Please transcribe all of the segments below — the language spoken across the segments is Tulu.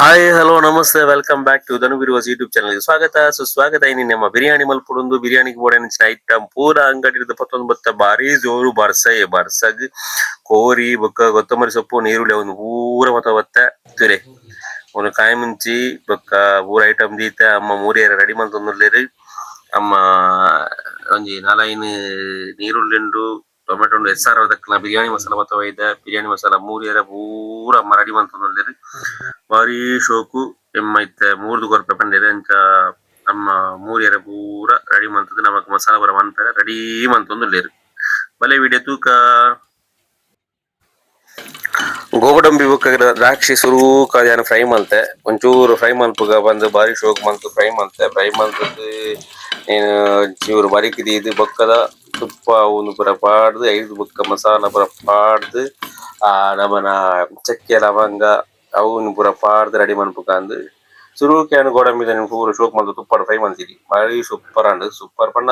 Hi, hello, namaste, welcome back to ಧನುವಿರುವ YouTube channel. ಸ್ವಾಗತ, ಸುಸ್ವಾಗತ. ಇನಿ ನಮ್ಮ ಬಿರಿಯಾನಿ ಮಲ್ಪುಡೊಂದು ಬಿರಿಯಾನಿಗೆ ಬೋಡಾಯಿನಂಚಿನ ಐಟಮ್ ಪೂರ ಅಂಗಡಿ ಪತ್ತೊಂದು ಬತ್ತ. ಬಾರಿ ಜೋರು ಬರ್ಸ, ಬರ್ಸಗ್ ಕೋರಿ ಬೊಕ್ಕ ಕೊತ್ತಂಬರಿ ಸೊಪ್ಪು, ನೀರುಳ್ಳಿ ಒಂದು ಪೂರ ಮತ ಬತ್ತ. ತುಲೆ ಒಂದು ಕಾಯಿ ಮುಂಚಿ ಬೊಕ್ಕ ಪೂರ ಐಟಮ್ ದೀತ ಅಮ್ಮ ಮೂರಿಯರ ರೆಡಿ ಮಂತೊಂದುಲ್ಲೆರ್. ಅಮ್ಮ ಒಂಜಿ ನಾಲೈನ್ ನೀರುಳ್ಳಿ ಉಂಡು, ಟೊಮೆಟೊ ಉಂಡು, ಎಸ್ ಆರ್ ದಕ್ಲ ಬಿರಿಯಾನಿ ಮಸಾಲ ಮತ ಒಯ್ದ. ಬಿರಿಯಾನಿ ಮಸಾಲ ಮೂರಿಯರ ಪೂರ ಅಮ್ಮ ರೆಡಿ ಮಂತೊಂದುಲ್ಲೆರ್. ಬಾರಿ ಶೋಕು. ಎಮ್ಮ ಇತ್ತೆ ಮೂರ್ದು ಕೊರ್ಪೆ ಪಂಡೆರ್. ಅಂಚ ಅಮ್ಮ ಮೂರಿಯರ ಪೂರ ರೆಡಿ ಮಂತುದು ನಮಕ್ ಮಸಾಲ ಪೂರ ಮನ್ಪೆರೆ ರೆಡಿ ಮಂತೊಂದುಲ್ಲೆರ್. ಬಲೆ ವಿಡಿಯೋ ತೂಕ. ಗೋಡಂಬಿ ಬೊಕ್ಕ ದ್ರಾಕ್ಷಿ ಸುರೂಕ ಯಾನ್ ಫ್ರೈ ಮಲ್ತೆ. ಒಂಚೂರು ಫ್ರೈ ಮಲ್ಪುಗ ಬಂದು ಬಾರಿ ಶೋಕ್ ಮಂತ್ ಫ್ರೈ ಮಲ್ತೆ. ಫ್ರೈ ಮಲ್ತದ್ ಚೂರು ಬರಿಕ್ ದೀದ್ ಬೊಕ್ಕದ ತುಪ್ಪ ಉಂದು ಪೂರ ಪಾಡ್ದ್, ಐದು ಬೊಕ್ಕ ಮಸಾಲ ಪೂರ ಪಾಡ್ದ್, ಆ ನಮನ ಚಕ್ಕೆ, ಲವಂಗ ಅವುನು ಪೂರ ಪಾಡ್ದ್ ರೆಡಿ ಮನ್ಪುಕಂದ್. ಸುರೂಕ್ ಯಾನ್ ಗೋಡಂಬಿದ ಪೂರ ಶೋಕ್ ಮಲ್ತ್ ತುಪ್ಪಡ್ ಫ್ರೈ ಮಲ್ತಿನಿ. ಬಾರಿ ಸೂಪರ್ ಆಂಡ್. ಸೂಪರ್ ಪಂಡ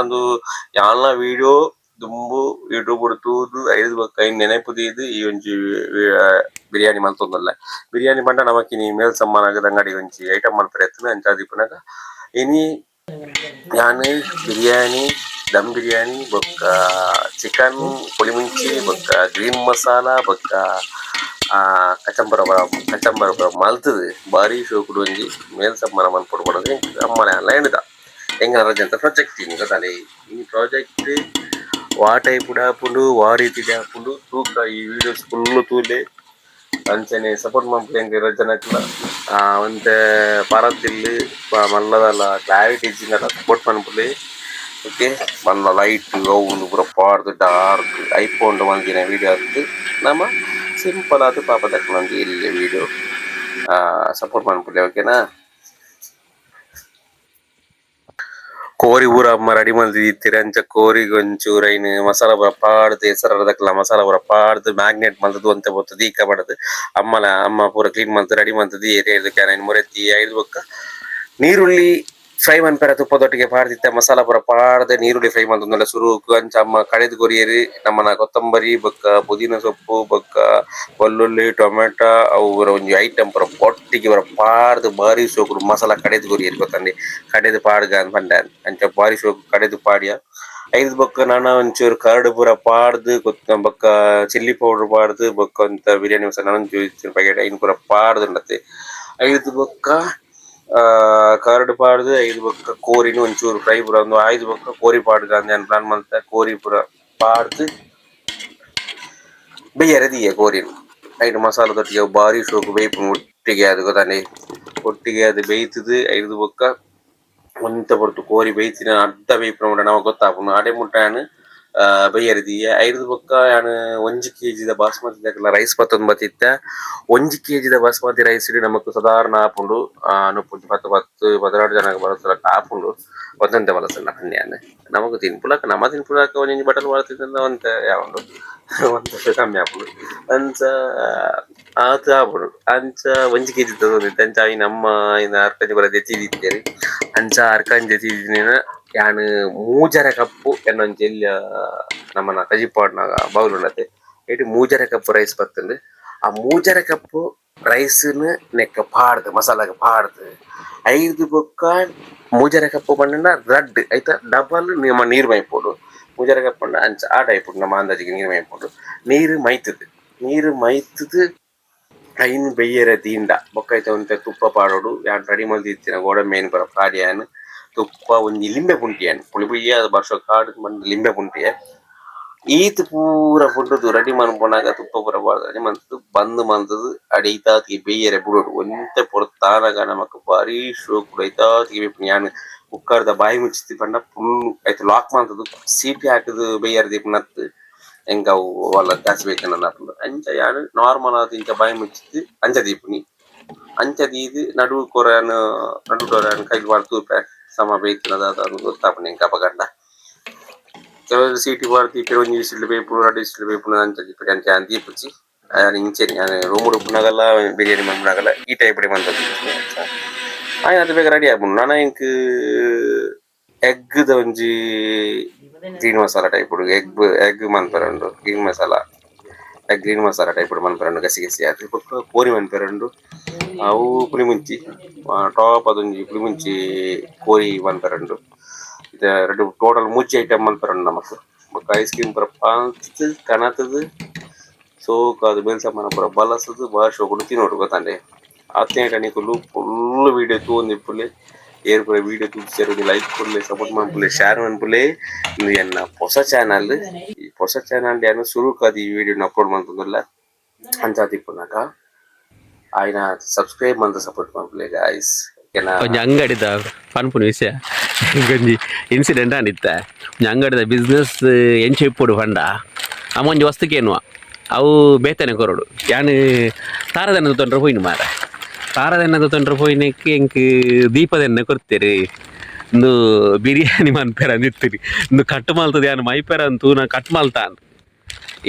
ಯಾನ್ಲ ವಿಡಿಯೋ ದುಂಬು ಯೂಟ್ಯೂಬ್ ತೂದು ಐದು ಬೊಕ್ಕ ಐನ್ ನೆನಪು ದೀದ್ ಈ ಒಂಜಿ ಬಿರಿಯಾನಿ ಮಲ್ತೊಂದುಲ್ಲೆ. ಬಿರಿಯಾನಿ ಪಂಡ ನಮಕ್ ಇನಿ ಮೇಲ್ ಸಮ್ಮನಾಗದ ಅಂಗಡಿ ಒಂಜಿ ಐಟಮ್ ಮಲ್ಪೆರೆ ಇತ್ತ್ಂಡ್. ಅಂಚಾದ್ ಇಪ್ಪುನಗ ಇನಿ ಯಾನ್ ಬಿರಿಯಾನಿ, ದಮ್ ಬಿರಿಯಾನಿ ಬೊಕ್ಕ ಚಿಕನ್ ಪುಳಿಮುಂಚಿ ಬೊಕ್ಕ ಗ್ರೀನ್ ಮಸಾಲ ಬೊಕ್ಕ ಕಚಂಬರ ಕಚಂಬರ ಪೂರ ಮಲ್ತುದು ಬಾರಿ ಶೋಕುಡು ಒಂಜಿ ಮೇಲ್ ಸಮ್ಮನ ಮನ್ಪೊಡು ಪಂಡುದು ಅಮ್ಮನ ಲೈನ್ ದ ಎಂಕಲ್ನ ರಜೆಂತ ಪ್ರಾಜೆಕ್ಟ್ ಇನಿ ಗೊತ್ತಾಂಡ. ಈ ಪ್ರಾಜೆಕ್ಟ್ ವಾ ಟೈಪ್ ಆಪುಂಡು, ವಾ ರೀತಿಡ್ ಆಪುಂಡು ತೂಕ. ಈ ವಿಡಿಯೋಸ್ ಫುಲ್ ತೂಲೆ. ಅಂಚನೆ ಸಪೋರ್ಟ್ ಮನ್ಪುಲೆ ಎಂಕ್ ರಜನಕ್ಲ. ಒಂತೆ ಪರತಿಲ್ಲು ಮಲ್ಲದಲ್ಲ ಕ್ಲಾರಿಟಿ ಇಜ್ಜಿಂಡಲ ಸಪೋರ್ಟ್ ಮನ್ಪುಲೆ. ಓಕೆ, ಮಲ್ಲ ಲೈಟ್ ಅವು ಉಂದು ಪೂರ ಪಾಡ್ದ್ ಡಾರ್ಕ್ ಐಫೋನ್ ಮಲ್ದಿನ ವಿಡಿಯೋ ಅತ್ತ್. ನಮ ಸಿಂಪಲ್ ಆದ್ ಪಾಪ ದಕ್ಕುನಂದು ಎಲ್ಯ ವಿಡಿಯೋ. ಸಪೋರ್ಟ್ ಮನ್ಪುಲೆ, ಓಕೆನಾ? ಕೋರಿ ಪೂರ ಅಮ್ಮ ರೆಡಿ ಮಲ್ತಿದಿತ್ತೆರ್. ಅಂಚ ಕೋರಿಗ್ ಒಂಚೂರು ಐನ್ ಮಸಾಲ ಪೂರ ಪಾಡ್ದ್, ಎಸರ್ ದಕ್ಲ ಮಸಾಲ ಪೂರ ಪಾಡ್ದ್ ಮ್ಯಾಗ್ನೇಟ್ ಮಲ್ತುದು ಒಂತೆ ಪೊರ್ತು ದೀಕ ಪಡದ್ ಅಮ್ಮಲ ಅಮ್ಮ ಪೂರ ಕ್ಲೀನ್ ಮಲ್ತ್ ರೆಡಿ ಮಲ್ತುದು ಏರಿಯಾದ ಐನ್ ಮುರೆತಿ. ಐದು ಬೊಕ್ಕ ನೀರುಳ್ಳಿ ಫ್ರೈ ಮನ್ಪೆರೆ ತುಪ್ಪದೊಟ್ಟಿಗೆ ಪಾಡ್ದಿತ್ತೆ. ಮಸಾಲ ಪೂರ ಪಾಡ್ದ್ ನೀರುಳ್ಳಿ ಫ್ರೈ ಮಲ್ತೊಂದುಲ್ಲೆ ಸುರುಕು. ಅಂಚ ಅಮ್ಮ ಕಡೆದ್ ಕೊರಿಯೆರ್. ನಮನ ಕೊತ್ತಂಬರಿ ಬೊಕ್ಕ ಪುದೀನ ಸೊಪ್ಪು ಬೊಕ್ಕ ಬೊಲ್ಲುಳ್ಳಿ, ಟೊಮೆಟೊ ಅವು ಪೂರ ಒಂಜಿ ಐಟಮ್ ಪೂರ ಒಟ್ಟಿಗೆ ಪೂರ ಪಾಡ್ದ್ ಬಾರಿ ಶೋಕುಡು ಮಸಾಲ ಕಡೆದ್ ಕೊರಿಯೆರ್. ಗೊತ್ತಂಡೆ, ಕಡೆದ್ ಪಾಡ್ಗ ಅಂದ್ ಪಂಡೆ. ಅಂಚ ಬಾರಿ ಶೋಕು ಕಡೆದ್ ಪಾಡ್ಯ. ಐದ್ ಬೊಕ್ಕ ನನ ಒಂಚೂರು ಕರ್ಡ್ ಪೂರ ಪಾಡ್ದ್, ಬೊಕ್ಕ ಚಿಲ್ಲಿ ಪೌಡರ್ ಪಾಡ್ದ್, ಬೊಕ್ಕ ಒಂತ ಬಿರಿಯಾನಿ ಮಸಾಲ ನನೊಂಜಿ ಪ್ಯಾಕೆಟ್ ಐನ್ ಪೂರ ಪಾಡ್ದುಂಡತೆ. ಐದ್ ಬೊಕ್ಕ ಕರ್ಡ್ ಪಾಡ್ದ್, ಐದು ಬೊಕ್ಕ ಕೋರಿನ್ ಒಂಚೂರು ಫ್ರೈ ಪೂರ ಒಂದು ಐದು ಬೊಕ್ಕ ಕೋರಿ ಪಾಡ್ಗ ಅಂದ್ ಯಾನ್ ಪ್ಲಾನ್ ಮಲ್ತೆ. ಕೋರಿ ಪೂರ ಪಾಡ್ದ್ ಬೇಯರೆ ದೀಯ ಕೋರಿನ್. ಐಟ್ ಮಸಾಲದೊಟ್ಟಿಗೆ ಬಾರಿ ಶೋಕು ಬೇಯ್ಪುಂಡು ಒಟ್ಟಿಗೆ ಅದು. ಗೊತ್ತಾಂಡೆ, ಒಟ್ಟಿಗೆ ಅದು ಬೇಯ್ತುದು. ಐದು ಬೊಕ್ಕ ಒಂತೆ ಪೊರ್ತು ಕೋರಿ ಬೇಯ್ತಿನ ಅರ್ಧ ಬೇಯ್ಪುನ ಮುಟ ನಮಕ್ ಗೊತ್ತಾಪುಂಡು. ಅಡೆ ಮುಟ್ಟ ಯಾನ್ ಬೇಯರೆ ದೀಯೆ. ಐರ್ದ್ ಬೊಕ್ಕ ಯಾನ್ 1 ಕೆಜಿದ ಬಾಸ್ಮತಿ ದಕಲ ರೈಸ್ ಪತ್ತೊಂದು ಬತ್ತಿತ್ತೆ. 1 ಕೆಜಿದ ಬಾಸ್ಮತಿ ರೈಸ್ ನಮಕ್ ಸಾಧಾರಣ ಆಪುಂಡು ನುಪ್ಪು 10 10 12 ಜನ ಬಳಸಲಕ್ಕ ಆಪುಂಡು. ಒಂತೊಂತೆ ಬಳಸಲ್ಲ ಪಂಡೆ ಯಾನ್. ನಮಕ್ ತಿನ್ಪುಲಕ, ನಮ ತಿನ್ಪುಲಕ ಒಂಜೊಂಜಿ ಬಟಲ್ ಬಳತಿತ್ತಂಡ ಒಂತೆ ಯಾವುಂಡು, ಒಂತೆ ಕಮ್ಮಿ ಆಪುಂಡು. ಅಂಚ ಆತ್ ಆಪುಂಡು. ಅಂಚ 1 ಕೆಜಿ ತಗೊಂಡಿತ್ತೆ. ಅಂಚ ಐನ್ ಅಮ್ಮ ಐನ್ ಅರ್ಕಂಜಿ ಪೂರ ದೆತ್ತಿದಿತ್ತೆರ್. ಅಂಚ ಅರ್ಕಂಜಿ ದೆತ್ತಿದಿನ ಯಾನ್ ಮೂಜರೆ ಕಪ್ಪು ಎನ್ನೊಂಜಿ ಎಲ್ಯ ನಮನ ಕಜಿಪ್ ಪಾಡ್ನಗ ಬೌಲ್ ಉಂಡತೆ, ಐಟ್ ಮೂಜರೆ ಕಪ್ ರೈಸ್ ಬತ್ತುಂಡು. ಆ ಮೂಜರೆ ಕಪ್ ರೈಸ್ ನ್ ನೆಕ್ಕ ಪಾಡ್ದ್, ಮಸಾಲಾಗ್ ಪಾಡ್ದ್, ಐದು ಬೊಕ್ಕ ಮೂಜರೆ ಕಪ್ ಪಂಡ ರಡ್ಡ್ ಐತ ಡಬಲ್ ನಮ್ಮ ನೀರ್ ಮೈಪೊಡು. ಮೂಜರೆ ಕಪ್ ಪಂಡ ಅಂಚ ಆ ಟೈಪ್ ನಮ್ಮ ಅಂದಾಜಿಗೆ ನೀರ್ ಮೈಪೊಡು. ನೀರ್ ಮೈತುದು, ನೀರ್ ಮೈತುದು ಐನ್ ಬೆಯ್ಯರೆ ದೀಂಡ ಬೊಕ್ಕ ಐತ ಒಂತೆ ತುಪ್ಪ ಪಾಡೊಡು. ಯಾನ್ ರೆಡಿ ಮಲ್ದಿತ್ತಿನ ಗೋಡಂಬಿ ಐನ್ ಪೂರ ಪಾಡ್ಯಾನ್. ತುಪ್ಪ, ಒಂಜಿ ಲಿಂಬೆ ಪುಂಟಿಯಾನ್, ಪುಳಿ ಪುಳಿಯಾದ್ ಬರ್ಸ ಕಾಡ್ ಬಂದ್ ಲಿಂಬೆ ಪುಂಟಿಯೆ. ಈತ್ ಪೂರ ಪುಂಡುದು ರೆಡಿ ಮನ್ಪುನಗ ತುಪ್ಪ ಪೂರ ಪಾಡ್ದ್ ರೆಡಿ ಮಲ್ತುದು ಬಂದ್ ಮಲ್ತುದು ಅಡಿ ಐತಾತಿಗೆ ಬೇಯರೆ ಬುಡೊಡು. ಒಂತೆ ಪೊರ್ತಾನಗ ನಮಕ್ ಬಾರಿ ಶೋಕುಡು ಐತಾತಿಗೆ ಬೇಪುಂಡು. ಯಾನ್ ಕುಕ್ಕರ್ ದ ಬಾಯಿ ಮುಚ್ಚಿತಿ ಪಂಡ ಫುಲ್ ಐತ ಲಾಕ್ ಮಲ್ತುದು ಸೀಟಿ ಹಾಕುದು ಬೇಯರೆ ದೀಪುನತ್ತ್. ಎಂಕ್ ಅವು ವಲ್ಲ ಜಾಸ್ತಿ ಬೇಕಂದ್ ಆಪುಂಡು. ಅಂಚ ಯಾನ್ ನಾರ್ಮಲ್ ಆದ್ ಇಂಚ ಬಾಯಿ ಮುಚ್ಚಿದ್ ಅಂಚ ದೀಪುನಿ. ಅಂಚ ದೀದ್ ನಡು ಕೊರನ್ ನಡುಟು ಒರಾನ್ ಕೈಟ್ ಪಾಡ್ದ್ ತೂಪೆ, ಸಮ ಬೇಯ್ತುಂಡ ದಾದ ಗೊತ್ತಾಪುಂಡು ಎಂಕ್ ಅಪಗಂಡ. ಕೆಲವೆರ್ ಸೀಟಿ ಪಾಡ್ದ್ ದೀಪೆರ್. ಒಂಜಿ ವಿಸಿಲ್ ಬೇಪುಂಡು, ರಡ್ಡ್ ವಿಸಿಲ್ ಬೇಪುಂಡು, ಅಂಚ ದೀಪೆರ್. ಅಂಚ ಯಾನ್ ದೀಪುಜಿ. ಯಾನ್ ಇಂಚೆನೆ ಯಾನ್ ರೂಮ್ ಡ್ ಉಪ್ಪುನಗಲ ಬಿರಿಯಾನಿ ಮನ್ಪುನಗಲ ಈ ಟೈಪ್ ಡೆ ಮಂತೊಂದು. ಆಯಿನಾತ್ ಬೇಗ ರೆಡಿ ಆಪುಂಡು. ನನ ಎಂಕ್ ಎಗ್ ದ ಒಂಜಿ green masala type egg, egg ಮನ್ಪರೆ ಉಂಡು. Green masala Green masala type ಮನ್ಪೆರೆ ಗಸಿ ಗಸಿ ಆದ್ ಬೊಕ್ಕ ಕೋರಿ ಮನ್ಪೆರೆ ಉಂಡು ಅವು ಪುಳಿ ಮುಂಚಿ ಟಾಪ್ ಅದೊಂಜಿ ಪುಳಿ ಮುಂಚಿ ಕೋರಿ ಮನ್ಪೆರೆ ಉಂಡು ಇತ್ತೆ ರಡ್ಡ್ ಟೋಟಲ್ ಮೂಜಿ ಐಟಮ್ ಮನ್ಪೆರೆ ಉಂಡು ನಮಕ್. ಬೊಕ್ಕ ಐಸ್ ಕ್ರೀಮ್ ಪೂರ ಪಾಂತ್ ಕನತುದು ಸೋಕಾದ್ ಬೇಲ್ ಸಾಮಾನ್ ಪೂರ ಬಲಸುದು ಬಾರಿ ಶೋಕುಡು ತಿನೊಡು ಗೊತ್ತಾಂಡೆ. ಆತ್ನೇಟ ನಿಕುಲು ಫುಲ್ ವೀಡಿಯೋ ತೂವೊಂದಿಪ್ಪುಲೆ ಏರ್ ಪೂರ ವೀಡಿಯೋ ತೂತಿಜೆರ್ ಲೈಕ್ ಕೊರ್ಲೆ ಸಪೋರ್ಟ್ ಮನ್ಪುಲೆ ಶೇರ್ ಮನ್ಪುಲೆ. ಉಂದು ಎನ್ನ ಪೊಸ ಚಾನಲ್. ಈ ಪೊಸ ಚಾನಲ್ ಯಾನ್ ಸುರುಕಾದ್ ಈ ವೀಡಿಯೋನ್ ಅಪ್ಲೋಡ್ ಮಂತೊಂದುಲ್ಲೆ ಅಂಚಾದ್ ಇಪ್ಪುನಗ ಆಯಿನ ಸಬ್ಸ್ಕ್ರೈಬ್ ಮಂತ್ ಸಪೋರ್ಟ್ ಮನ್ಪುಲೆ ಗಾಯ್ಸ್ ಓಕೆನಾ. ಒಂಜಿ ಅಂಗಡಿದ ಪನ್ಪುನ ವಿಷಯ ಒಂಜಿ ಇನ್ಸಿಡೆಂಟ್ ಆಂಡಿತ್ತ. ಒಂಜಿ ಅಂಗಡಿದ ಬಿಸ್ನೆಸ್ ಎಂಚ ಇಪ್ಪೊಡು ಪಂಡ ಅಮ್ಮ ಒಂಜಿ ವಸ್ತು ಕೇನುವ ಅವು ಬೇತನೆ ಕೊರೊಡು. ಯಾನ್ ತಾರದೆಣ್ಣೆ ತೊಂಡ್ರೆ ಪೋಯಿನ ಮಾರ ತಾರದೆಣ್ಣೆ ತೊಂಡ್ರೆ ಪೋಯಿನಕ್ಕೆ ಎಂಕ್ ದೀಪದೆಣ್ಣೆ ಕೊರ್ತೆರ್. ಇಂದು ಬಿರಿಯಾನಿ ಮನ್ಪೆರ ಅಂದಿತ್ತಿರಿ ಇಂದು ಕಟ್ ಮಲ್ತದ ಯಾನ್ ಮೈಪೆರ ತೂನ ಕಟ್ ಮಲ್ತಾನ್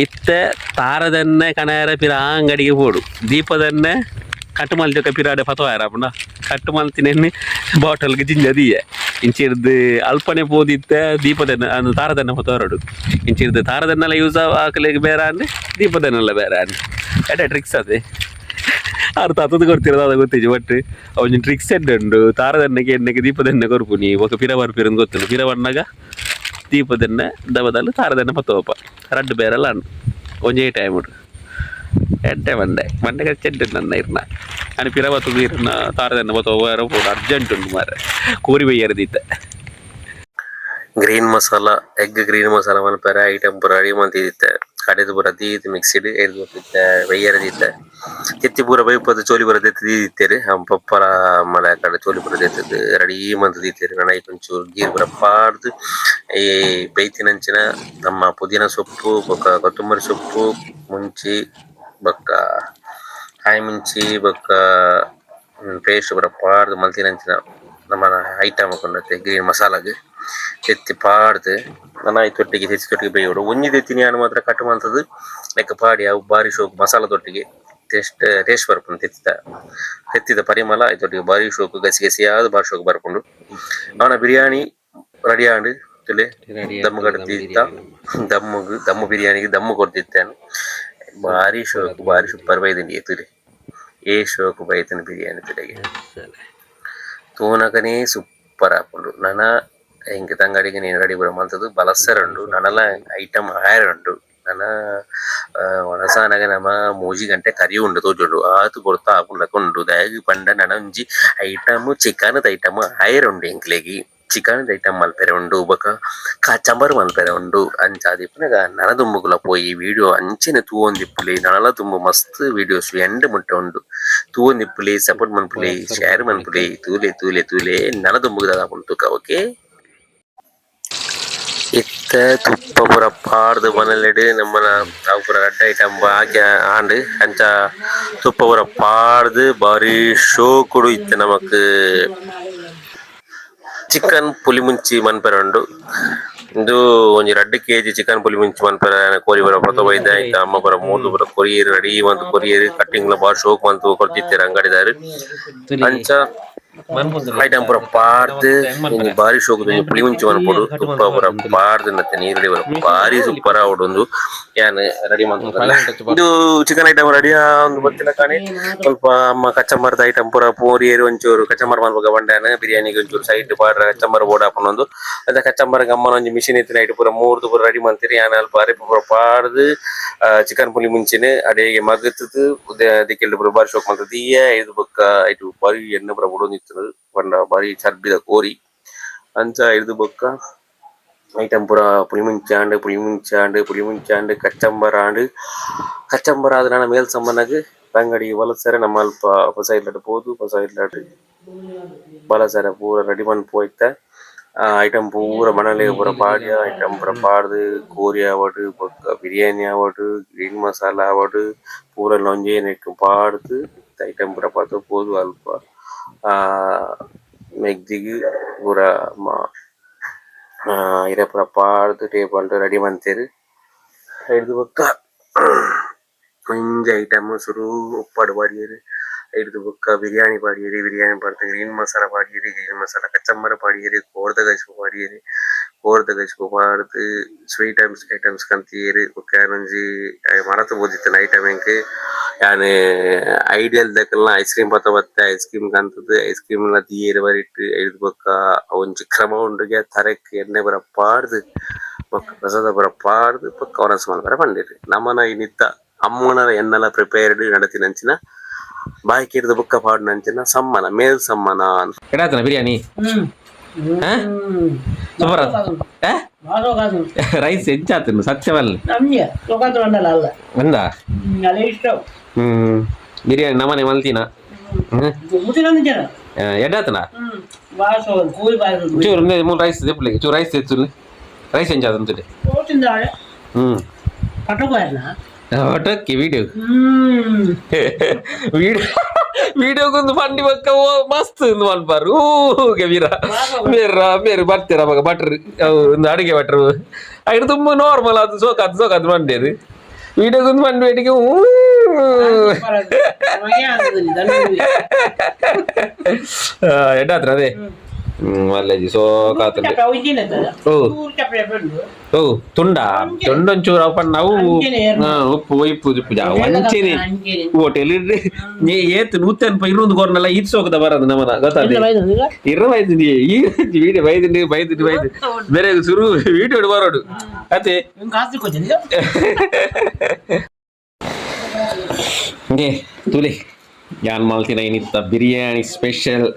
ಇತ್ತೆ ತಾರದೆಣ್ಣೆ ಕಣಾರ ಪಿರ ಅಂಗಡಿಗೆ ಪೋಡು ದೀಪದೆಣ್ಣೆ ಕಟ್ ಮಲ್ತೊಕ ಪಿರಾಡೆ ಪತವಾರ ಪಂಡ ಕಟ್ ಮಲ್ತಿನೆನ್ನೆ ಬಾಟಲ್ಗೆ ಜಿಂಜ ದೀಯೆ ಇಂಚಿರ್ದು ಅಲ್ಪನೆ ಪೋದಿತ್ತೆ ದೀಪದೆಣ್ಣೆ ಅಂದು ತಾರದೆಣ್ಣೆ ಪತವರಡು ಇಂಚಿರ್ದು ತಾರದೆಣ್ಣೆಲ ಯೂಸ್ ಆಕಲೆಗ್ ಬೇರೆ ಅಂದ್ ದೀಪದೆಣ್ಣೆಲ ಬೇರೆ ಅಂದ್ ಎಡ್ಡೆ ಟ್ರಿಕ್ಸ್ ಅದೇ ಅರ್ಥ ಅತದ ಕೊರ್ತಿರೋದು ಅದ ಗೊತ್ತಿಜ್ಜಿ ಬಟ್ ಒಂಜಿ ಟ್ರಿಕ್ಸ್ ಎಡ್ಡೆ ಉಂಡು. ತಾರದೆಣ್ಣೆಗೆ ಎಣ್ಣೆಗೆ ದೀಪದೆಣ್ಣೆ ಕೊರ್ಪುನಿ ಬೊಕ ಪಿರ ಬರ್ಪಿರಂದು ಗೊತ್ತುಂಡು ಪಿರ ಬನ್ನಗ ದೀಪದೆಣ್ಣೆ ದಬದಲ್ ತಾರದೆಣ್ಣೆ ಪತ್ತೋಪ ರಡ್ಡ್ ಬೇರೆಲ ಉಂಡು ಒಂಜೇ ಟೈಮ್ ಎಡ್ಡೆ ಬಂಡೆ ಬಂಡೆ ಚೆಡ್ಡೆ ನನ್ನ ಇರ್ನ ಅನಿ ಪಿರ ಬತ್ತದು ಇರ್ನ ತಾರದೆಣ್ಣೆ ಬತ್ತೋ ಪೋಡು ಅರ್ಜೆಂಟ್ ಉಂಡು ಮಾರ್ರೆ ಕೋರಿ ಬಯ್ಯರ ದೀತೆ. Green masala egg green masala ಮನ್ಪೆರೆ ಐಟಮ್ ಪೂರ ರೆಡಿ ಮಂತಿದಿತ್ತೆ ಕಡೆದು ಪೂರ ದೀದ್ ಮಿಕ್ಸಿಡ್ ಎರ್ದ್ ಇತ್ತೆ ಬಯ್ಯರೆ ದೀತೆ ತೆತ್ತಿ ಪೂರ ಬೈಪದ್ ಚೋಲಿ ಪೂರ ದೆತ್ತ್ ದೀದಿತ್ತೆರ್ ಪಪ್ಪಲ ಮಲೆ ಕಡೆ ಚೋಲಿ ಪೂರ ದೆತ್ತುದು ರೆಡಿ ಮಂತ್ ದೀತೆರ್. ನನ ಐಕ್ ಒಂಚೂರು ಗೀರ್ ಪೂರ ಪಾಡ್ದ್ ಈ ಬೈತಿನಂಚಿನ ನಮ್ಮ ಪುದೀನ ಸೊಪ್ಪು ಬೊಕ್ಕ ಕೊತ್ತಂಬರಿ ಸೊಪ್ಪು ಮುಂಚಿ ಬೊಕ್ಕ ಕಾಯಿ ಮುಂಚಿ ಬೊಕ್ಕ ಪೇಸ್ಟ್ ಪೂರ ಪಾಡ್ದ್ ಮಲ್ತಿನಂಚಿನ ನಮನ ಐಟಮ್ ಕೊನತ್ತೆ ಗ್ರೀನ್ ಮಸಾಲಗ್ ತೆತ್ತಿ ಪಾಡ್ದ್ ನನ ಐತೊಟ್ಟಿಗೆ ತೆತ್ತಿ ತೊಟ್ಟಿಗೆ ಬೇಯೋಡು. ಒಂಜಿ ತೆತ್ತಿನ್ ಯಾನ್ ಮಾತ್ರ ಕಟ್ ಮಂತುದು ನೆಕ್ಕ್ ಪಾಡಿ ಅವು ಬಾರಿ ಶೋಕು ಮಸಾಲ ದೊಟ್ಟಿಗೆ ಟೇಸ್ಟ್ ಟೇಸ್ಟ್ ಬರ್ಪುಂಡು. ತೆತ್ತಿದ ತೆತ್ತಿದ ಪರಿಮಳ ಐತೊಟ್ಟಿಗೆ ಬಾರಿ ಶೋಕು ಗಸಿ ಗಸಿಯಾದ್ ಬಾರಿ ಶೋಕು ಬರ್ಪುಂಡು. ಅವನ ಬಿರಿಯಾನಿ ರೆಡಿ ಆಂಡ್ ತೂಲೆ ದಮ್ ಕಟ್ಟ್ ದಮ್ಮುಗು ದಮ್ಮು ಬಿರಿಯಾನಿಗ್ ದಮ್ಮು ಕೊರ್ದಿತ್ತೆ ಬಾರಿ ಶೋಕು ಬಾರಿ ಸೂಪರ್ ಬೈದುಂಡು ತೂಲೆ ಏ ಶೋಕು ಬೈತುಂಡು ಬಿರಿಯಾನಿ ತೂಲೆಗೆ ತೂನಗನೇ ಸೂಪರ್ ಆಪುಂಡು. ನನ ಎಂಕ್ ತಂಗಡಿಗ್ ನೇನ್ ರೆಡಿ ಪೂರ ಮಂತುದು ಬಲಸೆರೆ ಉಂಡು ನನಲ ಐಟಮ್ ಆಯೆರೆ ಉಂಡು. ನನ ವನಸಾನಗ ನಮ ಮೂಜಿ ಗಂಟೆ ಕರಿಯುಂಡು ತೋಜುಂಡು ಆತ್ ಪೊರ್ತು ಆಪುಂಡಕ ಉಂಡು. ದಾಯೆಗ್ ಪಂಡ ನನ ಒಂಜಿ ಐಟಮ್ ಚಿಕನ್ ದ ಐಟಮ್ ಆಯೆರೆ ಉಂಡು ಎಂಕ್ಲೆಗ್ ಚಿಕನ್ ದ ಐಟಮ್ ಮಲ್ಪೆರೆ ಉಂಡು ಬೊಕ ಕಚಂಬರ್ ಮಲ್ಪೆರೆ ಉಂಡು. ಅಂಚಾದ್ ಇಪ್ಪುನಗ ನನ ದುಂಬುಗುಲ ಪೋಯಿ ವಿಡಿಯೋ ಅಂಚನೆ ತೂವೊಂದಿಪ್ಪುಲೆ ನನಲ ದುಂಬು ಮಸ್ತ್ ವಿಡಿಯೋಸ್ ಎಂಡ್ ಮುಟ್ಟ ಉಂಡು ತೂವೊಂದಿಪ್ಪುಲೆ ಸಪೋರ್ಟ್ ಮನ್ಪುಲೆ ಶೇರ್ ಮನ್ಪುಲೆ ತೂಲೆ ತೂಲೆ ತೂಲೆ ನನ ದುಂಬುಗು ದಾದ ಆಪುಂಡು ತೂಕ ಓಕೆ. ಇತ್ತೆ ತುಪ್ಪ ಪೂರ ಪಾಡ್ದ್ ಬನಲೆಡ್ ನಮ್ಮನ ಅವು ಪೂರ ರಡ್ಡ್ ಐಟಮ್ ಆಕ್ಯ ಆಂಡ್ ಅಂಚ ತುಪ್ಪ ಪೂರ ಪಾಡ್ದ್ ಬಾರಿ ಶೋಕುಡು ಇತ್ತೆ ನಮಕ್ ಚಿಕನ್ ಪುಲಿ ಮುಂಚಿ ಮನ್ಪೆರೆ ಉಂಡು. ಉಂದು ಒಂಜಿ ರಡ್ಡ್ ಕೆಜಿ ಚಿಕನ್ ಪುಲಿ ಮುಂಚಿ ಮನ್ಪೆರೆ ಕೋರಿ ಪೂರ ಪತ ಬೈದೆ ಐತ ಅಮ್ಮ ಪೂರ ಮೂರ್ದು ಪೂರ ಕೊರಿಯೆರ್ ರೆಡಿ ಮಂತ್ ಕೊರಿಯೆರ್ ಕಟ್ಟಿಂಗ್ ಲ ಬಾರಿ ಶೋಕ್ ಮಂತ್ ಕೊರ್ದಿತ್ತೆರ್ ಅಂಗಡಿದಾರ್. ಅಂಚ ಐಟಮ್ ಪೂರ ಪಾಡ್ದ್ ಒಂಜಿ ಬಾರಿ ಶೋಕುದ ಒಂಜಿ ಪುಲಿ ಮುಂಚಿ ಮನ್ಪೊಡು ತುಪ್ಪ ಪೂರ ಪಾಡ್ದ್ ನತ್ತೆ ನೀರುಳ್ಳಿ ಪೂರ ಬಾರಿ ಸೂಪರ್ ಆವೊಡು ಉಂದು ಯಾನ್ ರೆಡಿ ಮಂತೊಂದುಲ್ಲೆ. ಉಂದು chicken item ready ಆವೊಂದು ಬತ್ತಿಲಕನೆ ಸ್ವಲ್ಪ ಅಮ್ಮ ಕಚಂಬರ್ದ ಐಟಮ್ ಪೂರ ಪೋರಿಯೆರ್ ಒಂಚೂರು ಕಚಂಬರ್ ಮನ್ಪುಗ ಪಂಡ ಬಿರಿಯಾನಿಗ್ ಒಂಚೂರು ಸೈಡ್ ಪಾಡ್ರೆ ಕಚಂಬರ್ ಬೋಡಾಪುಂಡು ಅದ ಕಚಂಬರ್ಗ್ ಅಮ್ಮನ ಒಂಜಿ ಮಿಷಿನ್ ಇತ್ತಿನ ಐಟ್ ಪೂರ ಮೂರ್ದು ಪೂರ ರೆಡಿ ಮಂತೆರ್ ಯಾನ್ ಅಲ್ಪ ಅರೆಪು ಪೂರ ಪಾಡ್ದ್ ಚಿಕನ್ ಪುಲಿ ಮುಂಚಿನ್ ಅಡೆಗೆ ಮಗತುದು ದಿಕ್ಕೆಲ್ಡ್ ಪೂರ ಬಾರಿ ಶೋಕ್ ಮಂತ್ ದೀಯೆ ಐದ್ ಬೊಕ್ಕ ಐಟ್ ಬಾರಿ ಎಣ್ಣೆ ಪೂರ ಬುಡೊಂದಿತ್ತುಂಡು ಪಂಡ ಬಾರಿ ಚರ್ಬಿದ ಕೋರಿ ಅಂಚ ಐರ್ದ್ ಬೊಕ್ಕ ಐಟಮ್ ಪೂರ ಪುಲಿ ಮುಂಚಿ ಆಂಡ್ ಪುಲಿ ಮುಂಚಿ ಆಂಡ್ ಪುಲಿ ಮುಂಚಿ ಆಂಡ್ ಕಚಂಬರ್ ಆಂಡ್ ಕಚಂಬರ್ ಆದ್ ನನ ಮೇಲ್ ಸಮ್ಮನಗ್ ತಂಗಡಿ ವಲಸೆರೆ ನಮ್ಮ ಅಲ್ಪ ಪೊಸ ಇಲ್ಲಡ್ ಪೋದು ಪೊಸ ಇಲ್ಲಡ್ ಬಲಸೆರೆ ಪೂರ ರೆಡಿ ಮನ್ಪುವ ಇತ್ತೆ ಐಟಮ್ ಪೂರ ಬಣಲೆಗ್ ಪೂರ ಪಾಡ್ಯ ಐಟಮ್ ಪೂರ ಪಾಡ್ದ್ ಕೋರಿ ಆವಡ್ ಬೊಕ್ಕ ಬಿರಿಯಾನಿ ಆವಡ್ ಗ್ರೀನ್ ಮಸಾಲ ಆವಡ್ ಪೂರ ಒಂಜೇ ನೆಟ್ಟ್ ಪಾಡ್ದ್ ಐಟಮ್ ಪೂರ ಪತ ಪೋದು ಅಲ್ಪ ಮೆಗ್ದಿಗ್ ಪೂರ ಇರೆ ಪೂರ ಪಾಡ್ದ್ ಟೇಬಲ್ ಡ್ ರೆಡಿ ಮಂತೆರ್ ಐರ್ದ್ ಬೊಕ್ಕ ಒಂಜಿ ಐಟಮ್ ಸುರು ಉಪ್ಪಡ್ ಪಾಡ್ಯೆರ್ ಐರ್ದ್ ಬೊಕ್ಕ ಬಿರಿಯಾನಿ ಪಾಡ್ಯೆರ್ ಬಿರಿಯಾನಿ ಪಾಡ್ದ್ ಗ್ರೀನ್ ಮಸಾಲ ಪಾಡ್ಯೆರ್ ಗ್ರೀನ್ ಮಸಾಲ ಕಚಂಬರ್ ಪಾಡ್ಯೆರ್ ಕೋರ್ದ ಗಸಿ ಪಾಡ್ಯೆರ್ ಕೋರ್ದ ಕಜಿಪು ಪಾಡ್ದ್ ಸ್ವೀಟ್ ಐಟಮ್ಸ್ ಐಟಮ್ಸ್ ಕಂತಿಯೆರ್. ಬೊಕ್ಕ ಯಾನೊಂಜಿ ಮರತ್ ಪೋದಿತ್ತಿನ ಐಟಮ್ ಎಂಕ್. ಯಾನ್ ಐಡಿಯಲ್ ದಕಲ್ನ ಐಸ್ ಕ್ರೀಮ್ ಪತ ಬತ್ತೆ. ಐಸ್ ಕ್ರೀಮ್ ಕಂತುದು ಐಸ್ ಕ್ರೀಮ್ ಲ ದೀಯೆರ್ ಬರಿಟ್. ಐರ್ದ್ ಬೊಕ್ಕ ಒಂಜಿ ಕ್ರಮ ಉಂಡುಗೆ, ತರೆಕ್ ಎಣ್ಣೆ ಪೂರ ಪಾಡ್ದ್, ಬೊಕ್ಕ ಪ್ರಸಾದ ಪೂರ ಪಾಡ್ದ್, ಬೊಕ್ಕ ವನಸ್ ಮನ್ಪೆರೆ ಪಂಡೆರ್. ನಮನ ಇನಿತ್ತ ಅಮ್ಮನ ಎನ್ನಲ ಪ್ರಿಪೇರ್ಡ್ ನಡತಿನಂಚಿನ ಬಾಕಿರ್ದ್ ಬೊಕ್ಕ ಪಾಡುನಂಚಿನ ಸಮ್ಮನ, ಮೇಲ್ ಸಮ್ಮನ. ಎಡಾತನ ಬಿರಿಯಾನಿ ಸೂಪರ್. ರೈಸ್ ಎಂಚಾತನು ಸತ್ಯವಲ್ಲ. ಬಂದ. ಬಿರಿಯಾನಿ ನಮನೆ ಮಲ್ತಿನ. ಎಡ್ಡಾತನ ಚೂರು ಮೂರು ರೈಸ್ ದೆಪ್ಪುಲೆ, ಚೂರು ರೈಸ್ తెచ్చుల్ని. ರೈಸ್ ಎಂಚಾತಂತುಲೆ. ಒಟ್ಟಕ್ಕೆ ವಿಡಿಯೋ ವಿಡಿಯೋ ವಿಡಿಯೋಗೊಂದು ಪಂಡಿ ಬಕ್ಕ ಮಸ್ತ್ ಇಂದು ಮನ್ಪಾರು. ಊಗೆ ವೀರ ಮೇರ ಮೇರು ಬರ್ತೀರ ಮಗ ಭಟ್ರು, ಒಂದು ಅಡುಗೆ ಭಟ್ರು. ಐದು ತುಂಬ ನಾರ್ಮಲ್. ಅದು ಸೋಕಾದು ಸೋಕಾದು ಮಂಡೇರು. ವಿಡಿಯೋಗೊಂದು ಮಂಡಿ ಬೇಟಿಗೆ. ಎಡ್ಡಾತ್ರ ಅದೇ ಮಲ್ಲೇಜಿ ಸೋಕಾತುಂಡು. ಓ ಓ, ತುಂಡ ತುಂಡೊಂಚೂರು ಅವು ಪಂಡ ಅವು ಉಪ್ಪು ಒಯ್ಪು ಉಪ್ಪು ಒಂಚೆನೆ ಹೋಟೆಲ್. ನೀ ಏತ್ ನೂತೆನ್ಪ ಇರುಂದು ಕೊರ್ನಲ್ಲ, ಈತ್ ಸೋಕದ ಬರದು ನಮನ ಗೊತ್ತಾದ. ಇರ ಬೈದು ಈ ವಿಡಿಯೋ ಬೈದು ಬೈದು ಬೈದು ಬೇರೆ ಸುರು ವಿಡಿಯೋ ಬರೋಡು ಅತ್ತೆ. ತುಲಿ ಯಾನ್ ಮಲ್ತಿನ ಇನಿತ್ತ biryani, special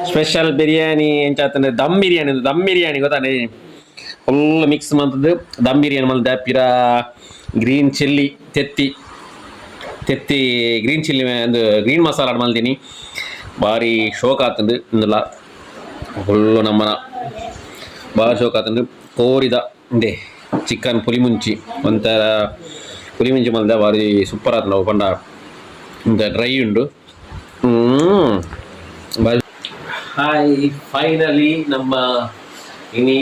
special biryani ಎಂಚಾತಂದ್ರೆ dum biryani. Dum biryani ಗೊತ್ತಾನೆ, full mix ಮಂತದ್ದು dum biryani ಮಲ್ದ. ಪಿರ ಗ್ರೀನ್ ಚಿಲ್ಲಿ ತೆತ್ತಿ ತೆತ್ತಿ ಗ್ರೀನ್ ಚಿಲ್ಲಿ ಒಂದು ಗ್ರೀನ್ ಮಸಾಲ ಮಲ್ದಿನಿ. ಭಾರಿ ಶೋಕ್ ಆತಂದು ಇಂದುಲ ಫುಲ್ಲು ನಮ್ಮನ ಭಾರಿ ಶೋಕ್ ಆತಂದು. ಕೋರಿದ ಇಂದೆ ಚಿಕನ್ ಪುಲಿಮುಂಚಿ, ಒಂಥರ ಪುಲಿಮುಂಚಿ ಮಲ್ದ. ಭಾರಿ ಸೂಪರ್ ಆತಂಡು ಅವು ಪಂಡ ಇಂದ ಡ್ರೈ ಉಂಡು. ಹಾಯ್, ಫೈನಲಿ ನಮ್ಮ ಇನಿ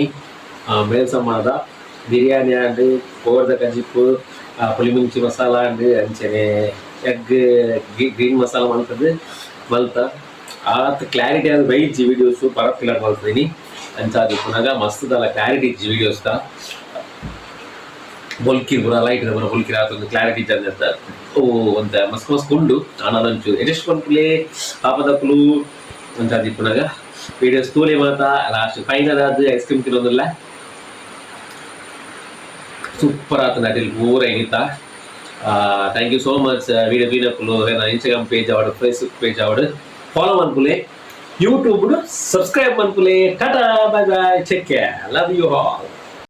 ಮೇಲ್ಸಮಾದ ಬಿರಿಯಾನಿ ಆಂಡ್ ಕೋರ್ದ ಕಜಿಪ್ಪು, ಪುಲಿಮುಂಚಿ ಮಸಾಲ ಆಂಡ್ ಅಂಚನೆ ಎಗ್ ಗ್ರೀನ್ ಮಸಾಲ ಮಲ್ತದ್ದು ಮಲ್ತ. ಆತ್ ಕ್ಲಾರಿಟಿ ಆದ್ ಬೈಜಿ ವಿಡಿಯೋಸ್ ಪರಪಿಲ ಮಲ್ತಿನಿ. ಅಂಚಾದ್ ಪುನಗ ಮಸ್ತ್ ದಲ ಕ್ಲಾರಿಟಿ ಇಜ್ಜಿ ವಿಡಿಯೋಸ್ ದ. ಬೊಲ್ಕಿರ್ ಪೂರ ಲೈಟ್ ಪೂರ ಬೊಲ್ಕಿರ್ ಆತೊಂದು ಕ್ಲಾರಿಟಿ ಇಜ್ಜಂದೆ. ಓ ಒಂತೆ ಮಸ್ತ್ ಮಸ್ತ್ ಉಂಡು. ಆನದ ಒಂಚೂರು ಅಡ್ಜಸ್ಟ್ ಮನ್ಪುಲೆ ಪಾಪದಕುಲು. ಅಂಚಾದ್ ಇಪ್ಪುನಗ ವಿಡಿಯೋಸ್ ತೂಲೆ ಮಾತ. ಲಾಸ್ಟ್ ಫೈನಲ್ ಆದ್ ಐಸ್ ಕ್ರೀಮ್ ತಿನ್ನೊಂದುಲ್ಲ. ಸೂಪರ್ ಆತನ ಅಡಿಲ್ ಪೂರ ಇನಿತ. Thank you so much video ತೂಯಿನಕುಲು. Instagram page ಆವಡ್, ಫೇಸ್ಬುಕ್ ಪೇಜ್ ಆವಡ್, ಫಾಲೋ ಮನ್ಪುಲೆ. ಯೂಟ್ಯೂಬ್ ಸಬ್ಸ್ಕ್ರೈಬ್ ಮನ್ಪುಲೆ. ಟಾಟಾ, bye bye, take care, love you all.